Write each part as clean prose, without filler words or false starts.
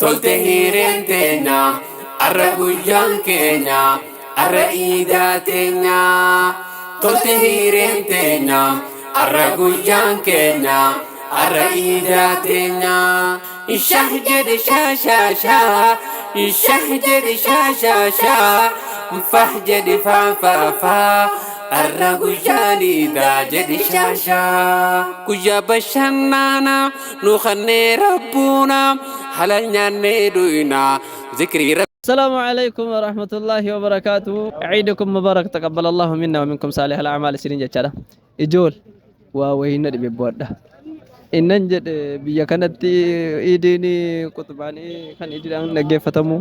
Tolte hireen teenya, arra guyyaan keenya, arra iidaa teenya. Tolte hireen teenya, arra guyyaan keenya, arra iidaa teenya. Shah jedhe shaa shaa shaa, shah jedhe shaa shaa shaa, fah jedhe faa faa faa, arra guyyaan iidaa jedhe shaa shaa. Guyyaa bashannanaa nu kannee rabbuuna halal nyaannee dhuyna zikrii. السلام عليكم ورحمة الله وبركاته. عيدكم مبارك، تقبل الله منا ومنكم صالح الأعمال. Isinin jechaadha. Ijool waa wayiin na dhibe bu'adha. Innan jedhe biyya kanatti iidiin qutubaan kan iidiidhaan dhaggeeffatamu.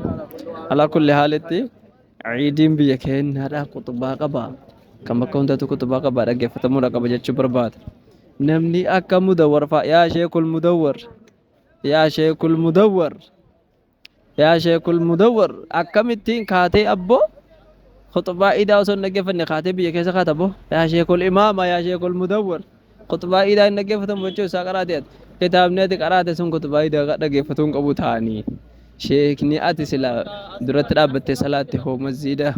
Alaa kulli haalitti iidiin biyya keenyaadha qutubaa qaba. Kan bakka hundatti qutubaa qaba, dhaggeeffatamuudha qaba jechuu barbaada. Namni akka Mudawwar fa'a, yaa sheekul Mudawwar, yaa sheekul Mudawwar, yaa sheekul Mudawwar, akkamittiin kaatee abboo khutbaa iidaa osoo hin dhaggeeffanne kaatee biyya keessa kaata abboo? Yaa sheekul imaama, yaa sheekul Mudawwar, khutbaa iidaa hin dhaggeeffatamu jechuu isaa qaraate ati. Kitaabni ati qaraate sun khutbaa iidaa dhaggeeffatuu hin qabu ta'anii. Sheekni ati sila duratti dhaabbattee salaatte hoo masjiida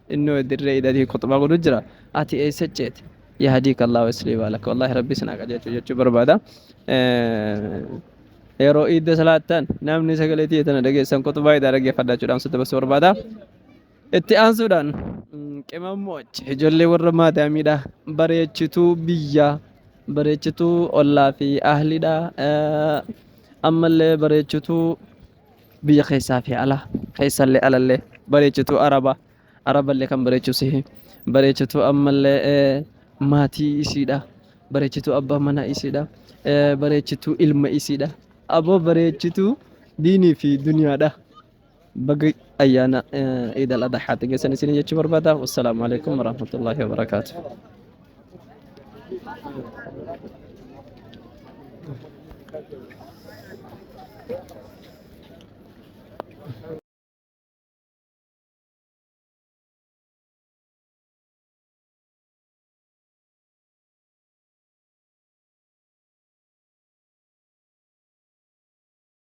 innoo dirree iidaatii khutbaa godhu jira. Ati eessa ceete? Yahdiika Allahu yusli baalaka. Wallaahi Rabbi isin haa qajeelchu jechuu barbaada. Yeroo iidda salaattan namni sagalee tiyya tana dhageessan khutbaa iidaa dhaggeeffadhaa jechuudhaan sitti dabarsuu barbaada. Itti aansuudhaan qimammoch ijoollee warra maadaamiidha. Bareechituu biyyaa, bareechituu ollaa fi ahliidha. Ammallee bareechituu biyya keessaa fi alaa, keessallee alallee, bareechituu arabaa, araballee kan bareechu sihi. Bareechituu ammallee maatii isiidha. Bareechituu abbaa manaa isiidha. Bareechituu ilma isiidha. Aboo bareechituu diinii fi duniyaadha. Baga ayyaana Iid al Adhaatti geessan isin jechuu barbaada. Wassalaamu alaikum warahmatullahi wabarakaatuh.